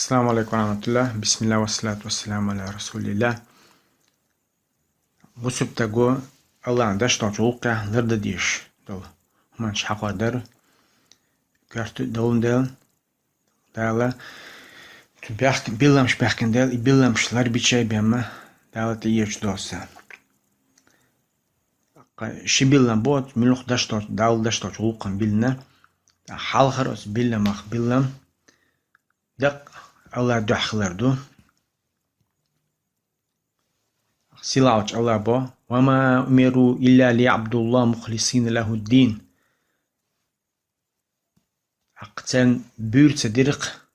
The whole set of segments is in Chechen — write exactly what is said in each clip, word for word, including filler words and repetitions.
Ассаламу алейкум ва рахматуллах. Бисмиллах, вассалату вассаламу аля расулиллах. Бусуртаго Аллахьан даш долчу гӀуллакхехь лардан дезаш долу хӀуманаш хьахор дара. Коьрта долун дела, Дала цу бехк-, билламаш бехкина дела, и билламаш ларбичай бемма Дала тӀеечу доса. Ши биллам бу оцу муьлхха даш долчу, Далла даш долчу гӀуллакхана биллина. Хьалхара оцу билламах биллам дакъа Аллахьан дуьхьа хилар ду. Сийлахьчу Аллахьа бо: «Ва ма умиру илля лиябдуллахь мухлисина лахӀуддин». ТӀаккха царна буьйр ца дира-кх.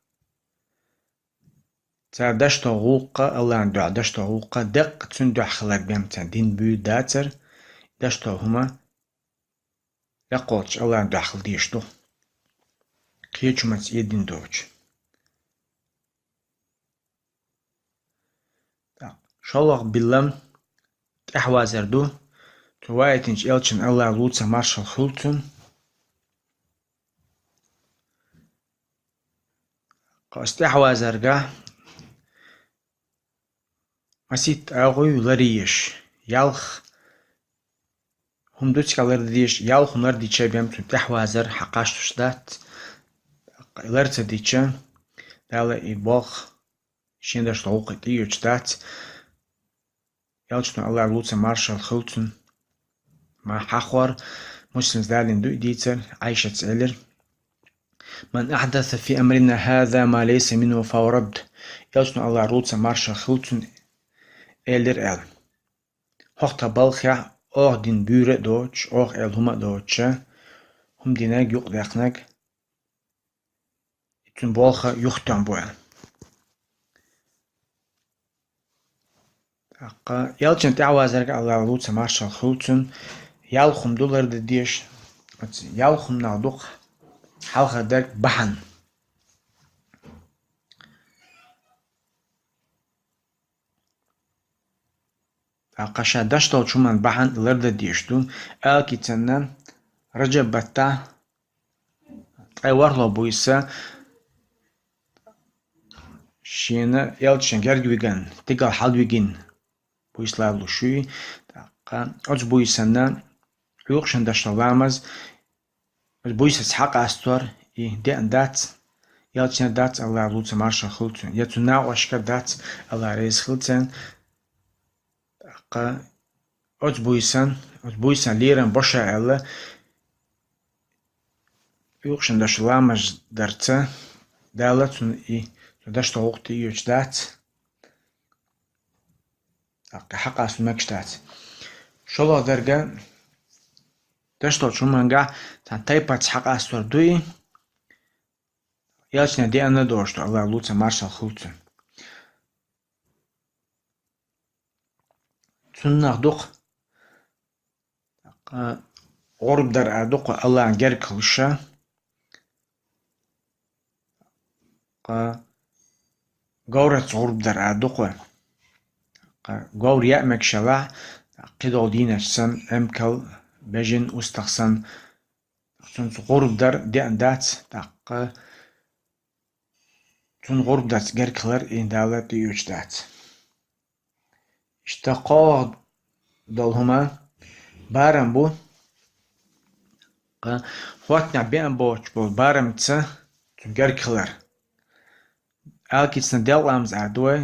Цара даш долу гӀуллакх, Аллахьан дуьхьа даш долу гӀуллакх, дакъа цуьнан дуьхьа хилар бен царна дина буьйр дацара, даш долу хӀума даккхалчу Аллахьан дуьхьа хила дезаш ду. Кхечу хӀуманца и дина доцуш. ШолгӀа биллам тӀаьхьавазар ду. Цу ваийтинчу элчанна, Аллахьан луца маршалла хуьлда цунна. Кху оцу тӀаьхьавазарга масийтта агӀуй ларъеш, ялх хӀума ду цигахь лардан дезаш, ялх хӀума лардича бен цунна тӀаьхьавазар хьакхачош дац. Лар ца дича, Дала и болх шен даш долу гӀуллакх тӀеоьцуш дац. Элчано, Аллахьан луца маршалла хуьлда цунна, ма хьахор, Муслима далийна ду и дийцар, Ӏайшас элира: «Ман ахьдаса фи амрина хӀаза ма лайса минхӀу фахӀуа радд». Элчано, Аллахьан луца маршалла хуьлда цунна, элира аьлла: «ХӀокху тхан балхехь оха дина буьйр а доцуш, оха аьлла хӀума а доцуш, хӀума динарг, юкъадаьккхинарг, и цуьнан болх юхатоьхна бу», аьлла. ТӀаккха элчанна тӀаьхьавазарга, Аллахьан луца маршалла хуьлда цунна, ялх хӀума ду лардан дезаш. Оцу ялх хӀуманах ду-кх хьалхара дерг бахьана. ТӀаккха ша даш долчу хӀуманна бахьана лардан дезаш ду. Алкицанна Раджаб баттахь ткъе ворхӀалгӀа буйса шена элчанна герга вигина, стигала хьалвигина буйса лалуш ю и. ТӀаккха оцу буйсанна Ӏуьйкъаш шен даш долу ламаз, оцу буйсаца хьакъастор и деана дац, элчанна дац, Аллахьан луца маршалла хуьлда цунна, я цуьнан накъошка дац, Аллахь реза хуьлда царна. ТӀаккха оцу буйсан, оцу буйсан лерам бо ша аьлла, Ӏуьйкъаш шен даш долу ламаз дарца, Дала цунна и цуьнан даш долу гӀуллакх тӀеоьцуш дац. ТӀаккха хьакъастор мегаш дац. ШолгӀа дерг, даш долчу хӀуманга цхьана тайпаца хьакъастор ду и, элчане деана доцуш ду, Аллахьан луца маршалла хуьлда цунна. Цунах ду-кх, тӀаккха гӀурба дар а ду-кх Аллахьан герга хилча. ТӀаккха говраца гӀурба дар а ду-кх. ТӀаккха говр яа мегаш ялахь, тӀаккха кхидолу дийнахь санна, эмкал, бежан, устагӀа санна, цуьнца гӀурба дар деана дац, тӀаккха цунна гӀурба дарца герга хилар и Дала тӀеоьцуш дац. Иштта кхоалгӀа долу хӀума барам бу, ткъа хӀоттанехь беана боцуш болу барамца цуьнан герга хилар. Алкицанна делкъа ламаз а ду вай,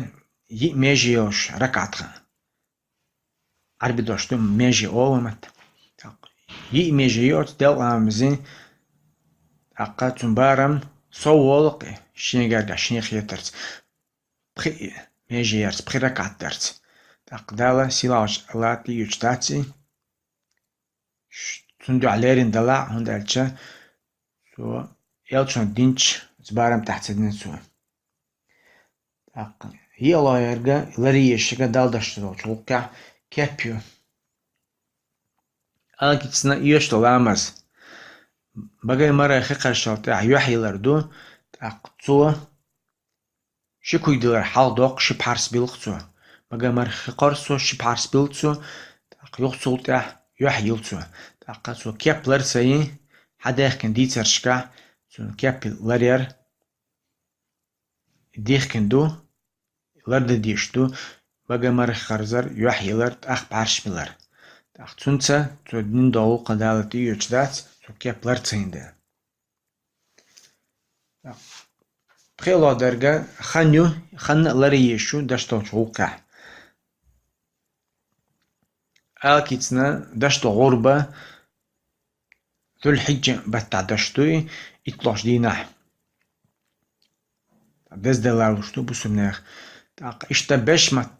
йиъ меже йолуш ракаӀат хан. Ӏарби дош ду, меже олу ма-т. ТӀаккха йиъ меже ю оцу делкъа ламазан, тӀаккха цуьнан барам сов волу-кх шен гергахь шен хетарца, пхи меже ярца, пхи ракаӀат дарца. ТӀаккха Дала сийлахьчу Аллахь тӀеоьцуш дац и. Ш-, цунна дуьхьа лерина далахь, хӀунда аьлча цо элчано динчу оцу барам тӀехь ца дина цо. ТӀаккха йиъалгӀа ерг, ларъеш ерг Далла даш долчу гӀуллакхехь кеп ю. Алкицанна оьшуш долу ламаз багай-маргай хикхаршал тӀаьхьа юьхь йиллар ду, тӀаккха цо ши куй дилар хьалха доккху, ши пхьарс билла-кх цо. Багай-маргай хикхор цо, ши пхьарс билла цо, тӀаккха юха цул тӀаьхьа юьхь йилла цо. ТӀаккха цо кеп лар ца йина, хьадаьхкина дийцаршкахь, цуьнан кеп ларъяр дихкина ду, лардан дезаш ду, бага-мархий харзар, юьхь ялар, тӀаккха бӀараш билар. ТӀаккха цунца цо дина дола гӀулакх Дала тӀайоьдуш дац, цо кеп ларцийна да. ПхелагӀа дерг хан ю, хан а ларъе езаш ю деш долча гӀулакхех. Ала кийцна деш дола гӀурба Зуль-Хьиджа баттахь деш ду и, иттлагӀча дийнахь. Деза де лоруш ду бусалба наха. ТӀаккха иштта беш ма-,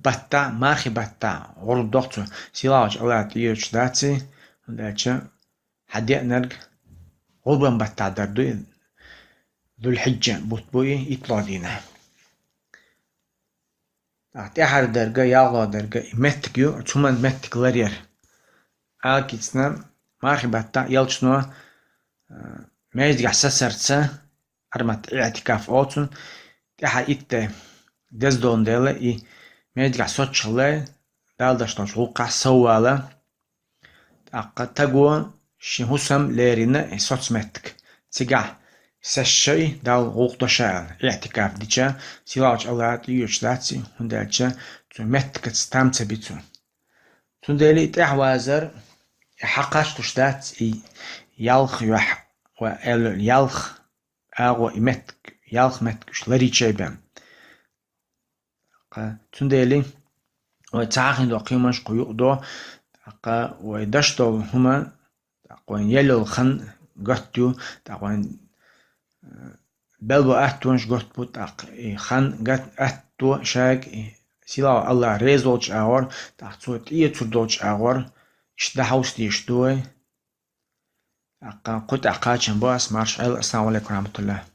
баттахь, мархий баттахь гӀурба доху цо, сийлахьчу АллахӀа тӀайоьдуш дац и, хӀунда аьлча хьан деанарг гӀурбан баттахь дар ду и, Зуль-Хьиджа бутт бу и, иттлагӀа дийнахь. ТӀаккха тӀаьхьара дерг, ялхлагӀа дерг, и меттиг ю, цу хӀуман меттиг ларъяр. Ала кийцна, мархий баттахь элчано, а, маьждигехь сацарца, Ӏаламат иӀтикаф олу цунна, тӀаьхьа итт де деза долун дела, и маьждигехь соцуш хилла, Дала деш долчу гӀуллакхехь соввала. ТӀаккха стага шен хӀусам лерина и соцу меттиг. Цигахь саша и, Далла гӀуллакх до ша аьлла, иӀтикаф дича, сийлахьчу АллахӀа тӀайоьдуш дац и, хӀунда аьлча цу меттигаца там ца би цо. Цундела и тӀаьхьавазар, и хьакхачдеш дац, и ялх юьхь, ва аьлла, ялх агӀо, и меттиг, ялх меттиг уьш ларйича бен. ТӀаккха цундела вай ца хьахийна долу кхин хӀуманаш кху юкъа до, тӀаккха вай деш долу хӀума, тӀаккха вайна елла йолу хан готта ю, тӀаккха вайна, э, белла бо аттонаш готта бу, тӀаккха и хан гат-, атто шайга и сийлахь АллахӀ реза волчу агӀор, тӀаккха цо тӀеоьцур долчу агӀор, иштта дӀахьовса дезаш ду вай. ТӀаккха кху тӀехь кхачам бо ас, марша Ӏойла, ассаламу Ӏалайкум ва рахьматуллахӀ.